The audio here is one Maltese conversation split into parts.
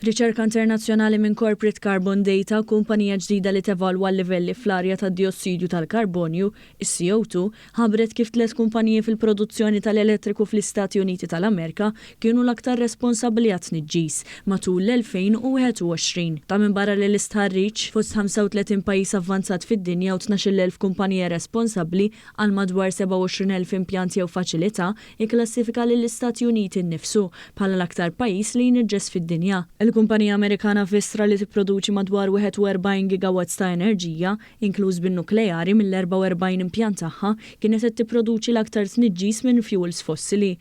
Riċerka internazzjonali minn Corporate Carbon Data, kumpanija ġdida li tevalwa l-livelli fl-arja tad-diossidju tal-karbonju, is-CO2, ħabbret kif tliet kumpaniji fil-produzzjoni tal-elettriku fl-Istati Uniti tal-Amerika kienu l-aktar responsabbli għat-tniġġis matul l-2021. Ta' minbarra li l-istħarriġ, fost 35 pajjiż avvanzat fid-dinja u 12,000 kumpanija responsabbli għal madwar 27,000 impjant jew faċilità, ikklassifika lill-Istati Uniti nnifsu bħala l-aktar pajjiż li jniġġes fid-dinja. Il-kumpanija Amerikana Vistra li tipproduċi madwar 41 gigawatts ta' enerġija, inkluż bin-nukleari, mill-44 impjant tagħha, kienet qed tipproduċi l-aktar tniġġis minn fjuwils fossili.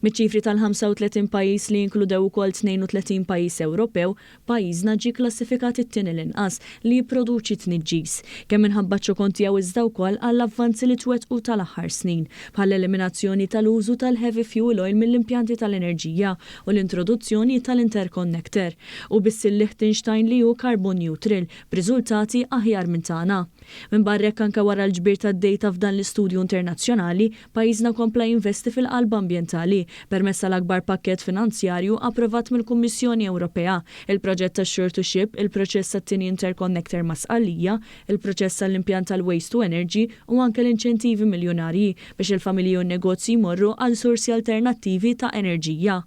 Miċ-ċifri tal-35 pajjiż li inkludew ukoll 32 pajjiż Ewropew, pajjiżna ġie kklassifikat it-tieni l-inqas li jipproduċi tniġġis, kemm minħabba ċ-ċokon tiegħu iżda wkoll għall-avvanzi li twettqu tal-aħħar snin, bħall-eliminazzjoni tal-użu tal-heavy fuel oil mill-impjanti tal-enerġija u l-introduzzjoni tal-interconnector. Hu biss il-Liechtenstein li hu carbon neutral, b'riżultati aħjar minn tagħna. Minbarra hekk anke wara l-ġbir tad-dejta f'dan l-istudju internazzjonali, pajjiżna kompla jinvesti fil-qalba ambjentali permezz tal-akbar pakkett finanzjarju approvat mill-Kummissjoni Ewropea, il-proġett tax-Shore to Ship, il-proċess għat-tieni interconnector ma' Sqallija, il-proċess għall-impjant tal-Waste to Energy u anke l-inċentivi miljunarji biex il-familji u n-negozji jmorru għal sorsi alternattivi ta' enerġija.